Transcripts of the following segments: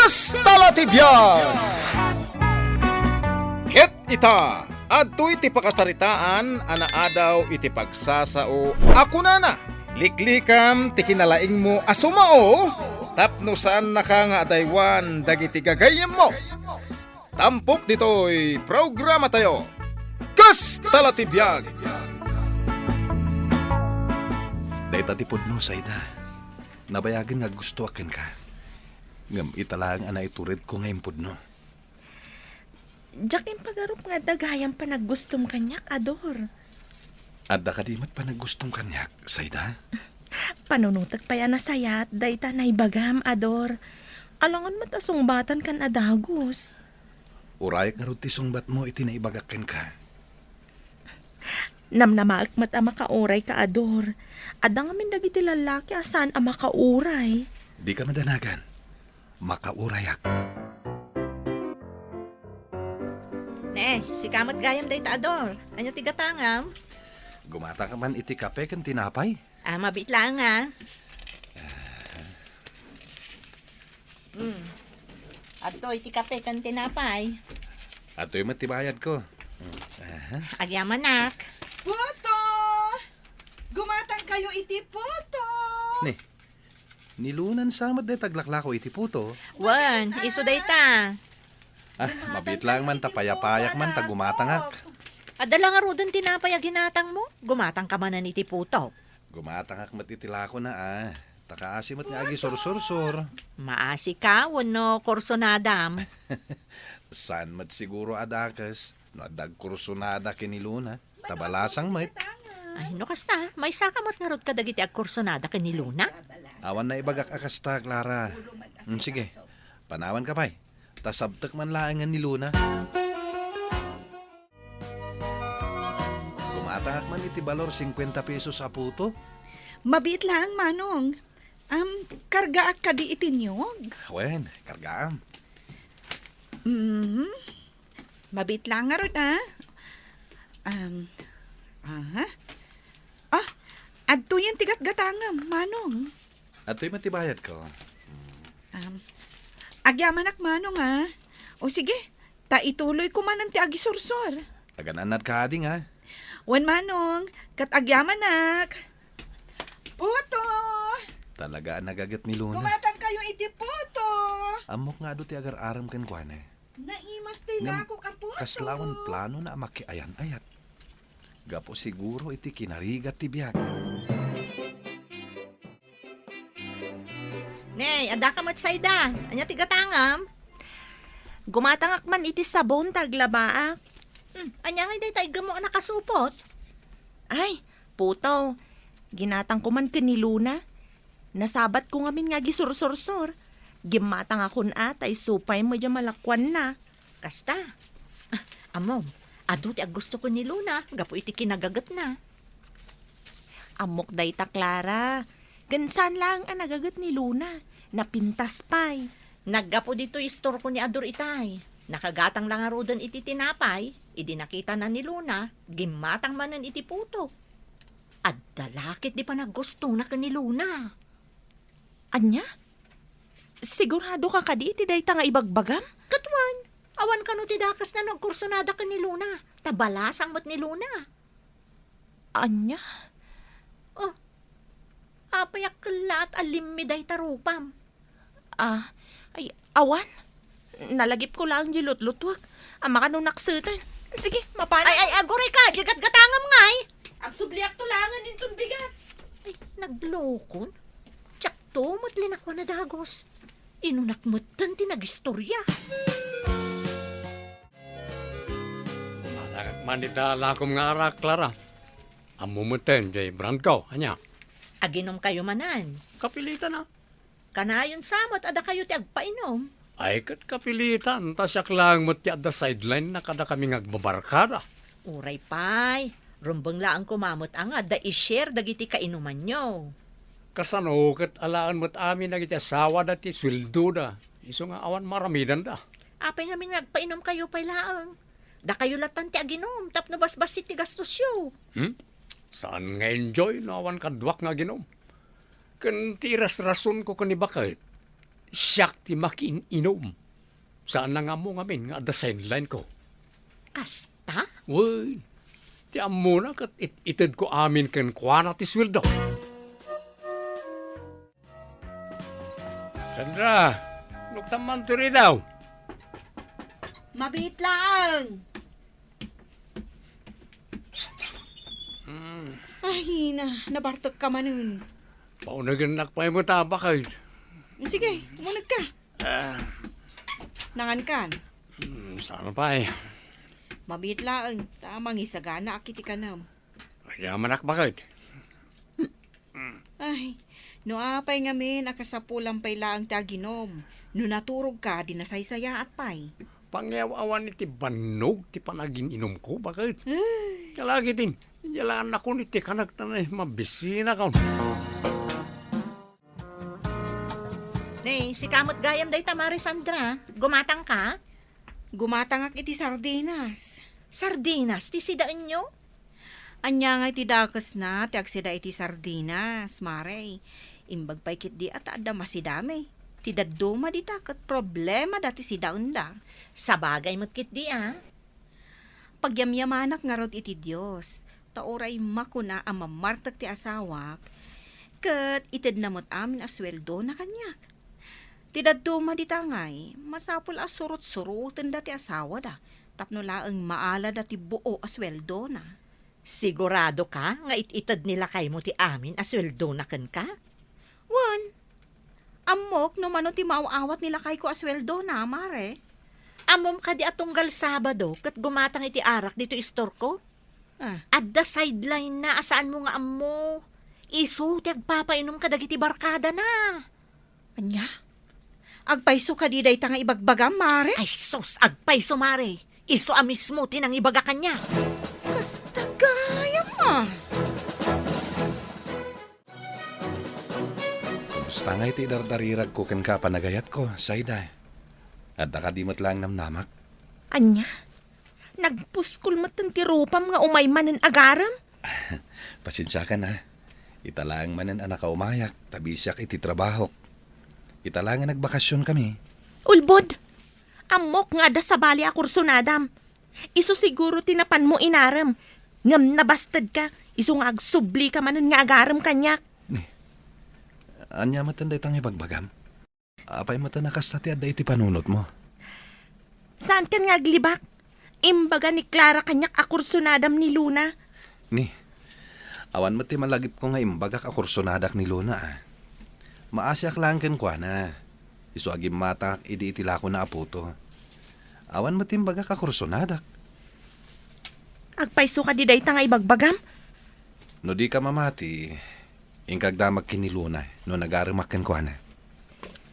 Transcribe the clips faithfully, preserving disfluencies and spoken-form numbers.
Kastala ti biag! Ket ita, adtoy ti pakasaritaan a naadaw iti pagsasao a kunana, "Liklikam ti kinalaingmo a sumao, tapno saannaka nga adaywan dagiti gagayyemmo." Tampok ditoy programatayo, Kastala ti biag! Dayta ti pudno, Saida. Nabayagen nga aggustoak kenka. Ngem ita laeng a naituredko nga impudno. Diak impagarup nga adda gayam panaggustom kaniak, Ador. Adda kadi met panaggustom kaniak, Saida? Panunotek pay a nasayaat dayta naibagam, Ador. Alangan met a sungbatan ken a dagus. Urayak ngarud ti sungbatmo iti naibagak kenka. Namnamaek met a makaurayka, Ador. Adda ngamin dagiti lallaki a saan a makauray. Dika madanagan. Makaurayak. Ne, sika met gayam dayta, Ador. Ania ti gatangam? Gumatangak man iti kape ken tinapay. Ah, mabiit laeng, ah. Mm. Adtoy ti kape ken tinapay. Adtoy met ti bayadko. Mm. Aha. Agyamanak. Puto! Gumatangkayo iti puto! Ni, ni Luna sa met dayta aglaklako iti puto. Wen, isu dayta. Ah, mabiit laeng man ta payapayak man ta gumatangak. Adda la ngaruden tinapay a ginatangmo? Gumatangka manen iti puto. Gumatangak met iti lakona, ah. Ta kaasi met nga agisursursor. Maasika wenno kursonadam? Saan met siguro a dakes no adda agkursonada ken ni Luna. Ta balasang met. Ay, no kasta, maysaka met ngarud kadagiti agkursonada ken ni Luna? Awan naibagak a kasta, Clara. Mm, sige, panawanka pay. Ta sabtek man laengen ni Luna. Gumatangak man iti balor singkuenta pesos a puto. Mabiit laeng, Manong. Am, kargaak kadi iti niyog? Wen, kargaam. Mm. Mabiit laeng ngarud, ah. Am, aha. Ah, adtoyen ti gatgatangam, Manong. Adtoy met ti bayadko. Um, agyamanak, Manong, ah. O sige, ta ituloyko manen ti agisursor. Agan-annad kadi nga. Wen, Manong, ket agyamanak. Puto! Talaga a nagaget ni Luna. Gumatangkayo iti puto! Ammok nga adu ti agar-arem kenkuana. Naimas ti Ngem, lakok a puto! Kasla awan planona a makiayan-ayat. Gapu siguro iti kinarigat ti biag. Nay, addaka met, Sayda. Ania ti gatangam? Gumatangak man iti sabon ta aglabaak. Hmm, ania ngay dayta iggemmo a nakasupot? Ay, puto. Ginatangko man ken ni Luna. Nasabatko ngamin nga agisursursor. Gimmatangakon a ta isu pay met diay malakuanna. Kasta. Ah, ammom, adu ti aggusto ken ni Luna gapu iti kinagagetna. Ammok dayta, Clara. Ken saan laeng a nagaget ni Luna. Napintas pay. Naggapu ditoy istorko ni Ador itay. Nakagatang la ngaruden iti tinapay, idi nakitana ni Luna, gimmatang manen iti puto. Adda la ket di panaggustona ken ni Luna. Ania? Siguradoka kadi iti dayta nga ibagbagam? Ket wen, awan kano ti dakesna no agkursonada ken ni Luna, ta balasang met ni Luna. Ania? Oh, apay a kellaat a limmi dayta rupam? Ah, ay, awan. Nalagipko laeng diay lutlutuak. Ammaka no nakseten. Sige, mapanak. Ay, ay, aguray ka, diay gatgatangam ngay. Agsubliakto laengen inton bigat. Ay, naglokon. Diakto met linakuan a dagus. Inunak metten ti nagistorya. Manakak man ita lakom nga arak, Clara. Ammo metten diay brandko, ania? Aginumkayo manen? Kapilitan a. Kanayon sa met a dakayo ti agpainom? Ay, ket kapilitan, ta siak laeng met ti adda sideline na kadakami nga agbabarkada. Uray pay, rumbeng laeng koma met a nga adda i-share dagiti kainumanyo. Kasano ket alaen met amin dagiti asawada ti sueldoda, isu nga awan maaramidanda. Apay ngamin nga agpainomkayo pay laeng? Dakayo lattan ti aginom tapno basbassit ti gastosyo. Hmm? Saan nga enjoy no awan kaduak nga aginom? Ken ti irasrasonko ken ni Baket, Siak ti makiin-inom. Saanna nga ammo ngamin nga adda sideline ko. Kasta? Wen, ti ammona ket it-itedko amin kenkuana ti sueldo. Sandra, nuktan man to ridaw. Mabiit laeng. Mm. Ay, na, nabartek ka manen. Paunagennak pay met a bakay. Sige, umuneg ka. Ah. Nangan kan. Hmm, saan pay? Mabiit laeng, ta mangisagana a kiti kanam. Ayamanak bakit? Ay, no apay ngamin a kasapulan pay laeng ti aginom, no naturog ka, di nasaysayaat pay. Pangiaw-awan iti bannog ti panagin-inumko, bakit? Ay. Kalagitin, yalaan nakon iti kanagtan ay mabisina kon. Ne, sika met gayam dayta, Mare Sandra. Gumatang ka? Gumatangak iti sardinas. Sardinas ti sidaenyo? Ania ngay ti dakesna ti agsida iti sardinas, Mare? Imbag pay ketdi a ta adda masidami. Ti dadduma dita ket problemada ti sidaenda. Sabagay met ketdi a. Pagyamyamanak ngarud iti Dios, ta uray makuna a mamartek ti asawak, ket itedna met amin a sueldona kaniak. Ti dadduma dita ngay, masapul a surot-surotenda ti asawada tapno laeng maalada ti buo a sueldona. Sigurado ka nga it-ited ni lakaymo ti amin a sueldona kenka? Wen, ammok no mano ti maaw-awat ni lakayko a sueldona, Mare. Ammom kadi a tunggal Sabado ket gumatang iti arak ditoy istorko? Ah. Adda sideline na a saanmo nga ammo. Isu ti agpapainom kadagiti barkadana. Ania? Agpayso kadi dayta nga ibagbagam, Mare? Ay sus, agpayso, Mare. Isu a mismo ti nangibaga kaniak. Kasta gayam a. Kumusta ngay ti dardariragko kenka a panagayatko, Sayda? Adda kadi met laeng namnamak? Ania? Nagpuskol metten ti rupam nga umay manen agarem? Pasensiakan a. Ita laeng manen a nakaumayak, ta bisiak iti trabahok. Ita laeng a nagbakasion kami. Ulbod! Ammok nga adda sabali a kursonadam. Isu siguro ti napanmo inarem. Ngem nabastedka, isu nga agsublika manen nga agarem kaniak. Ni, ania metten dayta nga ibagbagam? Apay met a kasta ti adda iti panunotmo? Saankan nga aglibak? Imbaga ni Clara kaniak a kursonadam ni Luna. Ni, awan met ti malagipko nga imbagak a kursonadak ni Luna, a. Maasiak laeng kenkuana. Isu a gimmatangak idi iti lakona a puto. Awan met ti imbagak a kursonadak. Agpayso kadi dayta nga ibagbagam? No dika mamati, inka agdamag ken ni Luna no nagaremak kenkuana.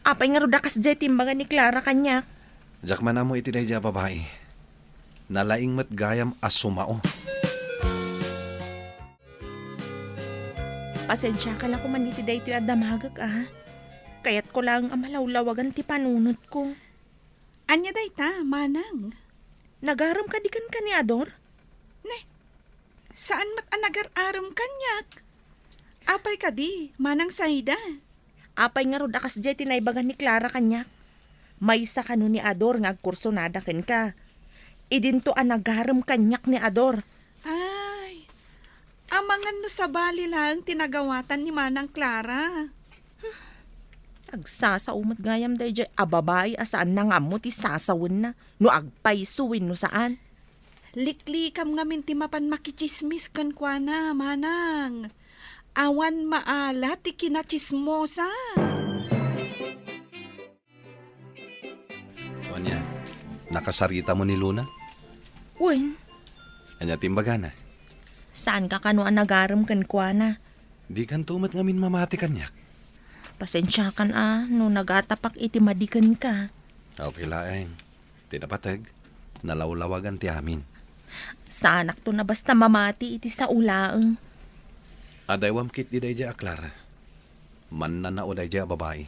Apay ngarud a kasdiay ti imbaga ni Clara kaniak? Diak man ammo iti daydiay a babai. Nalaing met gayam a sumao. Pasensiakan a koman iti daytoy a damagek, a. Kayatko laeng a malawlawagan ti panunotko. Ania dayta, manang? Nagarem kadi kenka ni Ador? Ne, saan met a nagar-arem kaniak. Apay kadi, manang Sayda? Apay ngarud a kasdiay ti naibaga ni Clara kaniak? Maysa kano ni Ador nga agkursonada kenka. Idinto a nagarem kaniak ni Ador. Ay, amangan no sabali laeng ti nagawatan ni Manang Clara. Agsasao met gayam daydiay a babai a saanna nga ammo ti sasawenna no agpayso wenno saan. Liklikam ngamin ti mapan makitsismis kenkuana, manang. Awan maala ti kinatsismosa. Ania, nakasaritamo ni Luna? Wen. Ania ti imbagana? Saanka kano a nagarem kenkuana? Dikanto met ngamin mamati kaniak. Pasensiakan a no nagatapak iti madi kenka. Okay laeng. Ti napateg, nalawlawagan ti amin. Saanakton a basta mamati iti sao laeng. Adaywam ketdi daydiay a Clara. Mannanao daydiay a babai.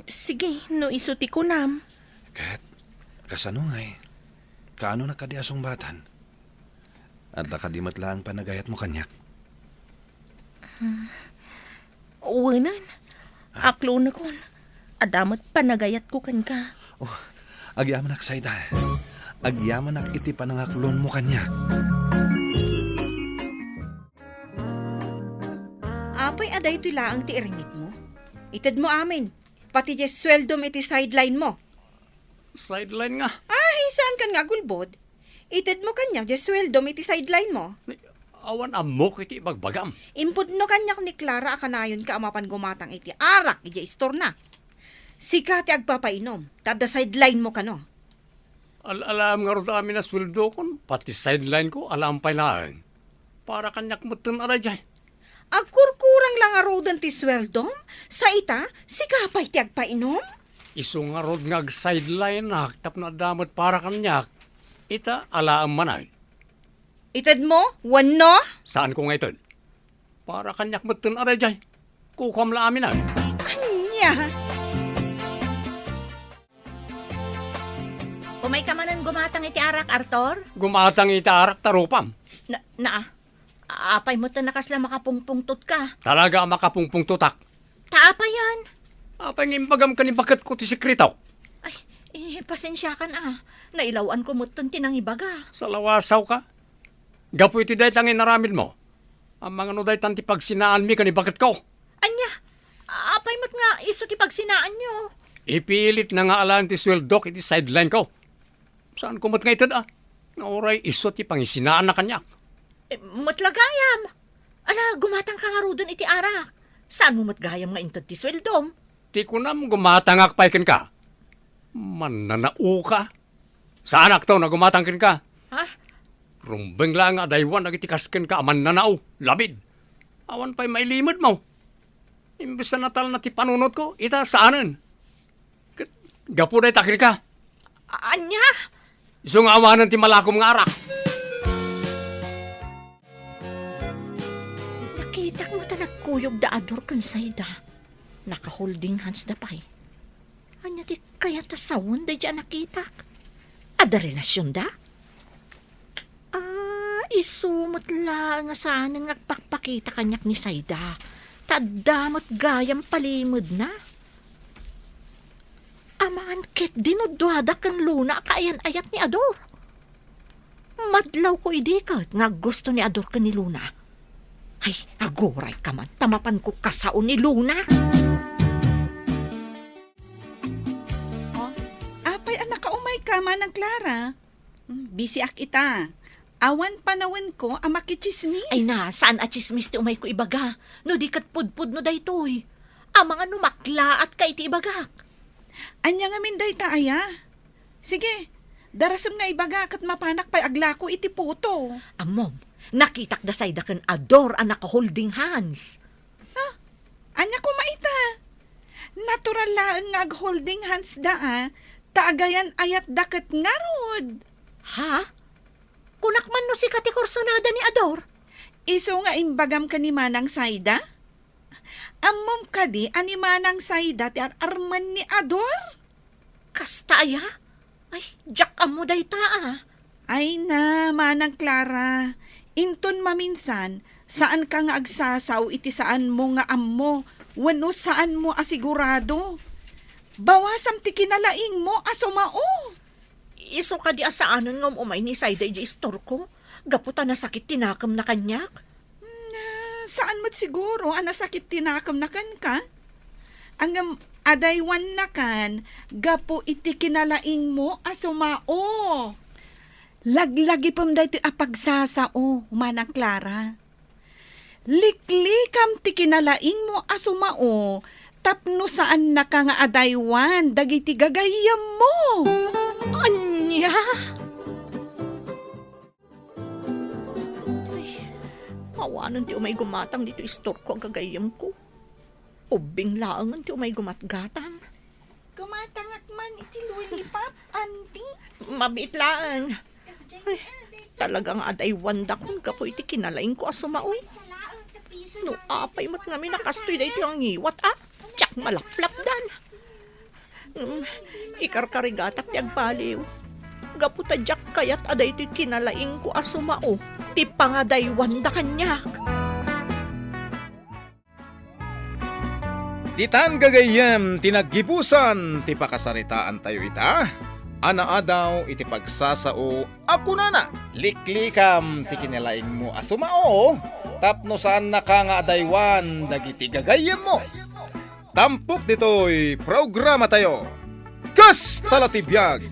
Sige, no isu ti kunam. Ket, kasano ngay? Kaano na kadi a sungbatan? Adda kadi met laeng panagayatmo kaniak? Wen, aklonekon. Adda met panagayatko kenka. Oh, agyamanak, Saida. Agyamanak iti panangaklonmo kaniak. Apay a daytoy laeng ti iringitmo? Itedmo amin, pati diay sueldom iti sideline mo. Sideline nga? Ay, saan kan nga agulbod? Itedmo kaniak diay sueldom iti sideline mo. Ni, awan ammok iti ibagbagam. Impudno kaniak ni Clara a kanayonka a mapan gumatang iti arak idiay istorna. Sika ti agpapainom, ta adda sideline mo kano. Al-alaam ngarud amin a sueldokon, pati sideline ko, alaam pay laeng. Para kaniak metten a daydiay. Agkurkurang la ngaruden ti sueldom, sa ita, sika pay ti agpainom? Isu ngarud nga ag-sidelineak tapno adda met para kaniak, ita alaam manen. Itedmo wenno? Saanko nga ited. Para kaniak metten a daydiay. Kukuam la amin. Ania? Umayka manen gumatang iti arak, Arthur? Gumatang iti arak ta rupam. Na, na, apay met a kasla makapungpungtotka? Talaga a makapungpungtotak. Ta apayan? Apay nga imbagam ken ni baketko ti sekretok? Ay, eh, pasensiakan a. Nailaw-anko metten ti nangibaga. Salawasawka. Gapu iti dayta nga inaramidmo, amangan no daytan ti pagsinaanmi ken ni baketko. Ania? Apay met nga isu ti pagsinaanyo? Ipilitna nga alaen ti sueldok iti sideline ko. Saanko met nga ited a, nga uray isu ti pangisinaanna kaniak. Eh, met la gayam. Ala, gumatangka ngaruden iti arak. Saanmo met gayam nga inted ti sueldom? Ti kunam, gumatangak pay kenka. Mannanaoka. Saanakto a gumatang kenka. Ha? Rumbeng laeng nga adaywan dagiti kas kenka a mannanao, labid. Awan pay mailimedmo. Imbes a natalna ti panunotko, ita, saanen. Ket gapu dayta kenka. A-, ania? Isu nga awanen ti malakom nga arak. Nakitak met a nagkuyog da Ador ken Saida. Naka-holding hands da pay. Ania ti kayat a sawen daydiay a nakitak? Adda relasionda? Ah, isu met laeng a saanen nga agpakpakita kaniak ni Saida. Ta adda met gayam palimedna. Amangan ketdi no duada ken Luna a kaayan-ayat ni Ador. Madlawko idi ket nga aggusto ni Ador ken ni Luna. Ay, agurayka man, ta mapanko kasao ni Luna. Oh, apay a nakaumayka, Manang Clara? Hmm, busy-ak ita. Awan panawenko a makitsismis. Ay na, saan a tsismis ti umayko ibaga? No di ket pudpudno daytoy. Amangan no maklaatka iti ibagak. Ania ngamin dayta aya? Sige, darasem nga ibaga ket mapanak pay aglako iti puto. Ammom, nakitak da Saida ken Ador a naka-holding hands. Ha? Ania koma ita? Natural laeng nga ag-holding hands da a, ta agayan-ayatda ket ngarud. Ha? Kunak man no sika ti kursunada ni Ador? Isu nga imbagam ken ni Manang Saida? Ammom kadi a ni Manang Saida ti ar-armen ni Ador? Kasta aya? Ay, diak ammo dayta a. Ay na, Manang Clara, inton maminsan, saanka nga agsasao iti saanmo nga ammo wenno saanmo a sigurado. Bawasam ti kinalaingmo a sumao. Isu kadi a saanen nga um-umay ni Saida idiay istorko, gapu ta nasakit ti nakemna kaniak? Hmm, saan met siguro a nasakit ti nakemna kenka? Ngem adaywannakan gapu iti kinalaingmo a sumao. Laglagipem daytoy a pagsasao, Manang Clara. Liklikam ti kinalaingmo a sumao tapno saannaka nga adaywan dagiti gagayyemmo. Ania? Ay, awanen ti umay gumatang ditoy istorko a gagayyemko. Ubbing laengen ti umay gumatgatang. Gumatangak man iti lollipop, Auntie. Mabiit laeng. Ay, talaga nga adaywandakon gapu iti kinalaingko a sumao. No apay met ngamin a kastoy daytoy a ngiwat a, diak malaplapdan. Ngem, ikarkarigatak ti agbaliw. Gapu ta diak kayat a daytoy kinalaingko a sumao ti pangadaywanda kaniak. Ditan gagayyem ti naggibusan ti pakasaritaantayo ita a naadaw iti pagsasao a kunana, "Liklikam ti kinalaingmo a sumao tapno saannaka nga adaywan dagiti gagayyemmo." Tampok ditoy programatayo, Kasta la ti biag!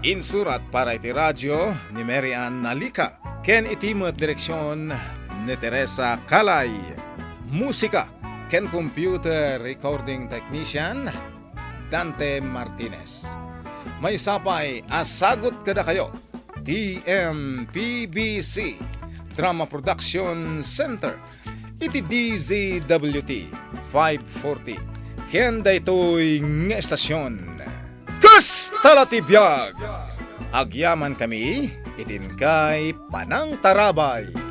Insurat para iti radio ni Mary Ann Nalica ken iti met direksion ni Teresa Calay. Musika ken computer recording technician, Dante Martinez. Maysa pay a sagut kadakayo ti M P B C Drama Production Center iti D Z W T five forty ken daytoy nga estasion. Kasta la ti biag! Agyamankami iti inkay panangtarabay.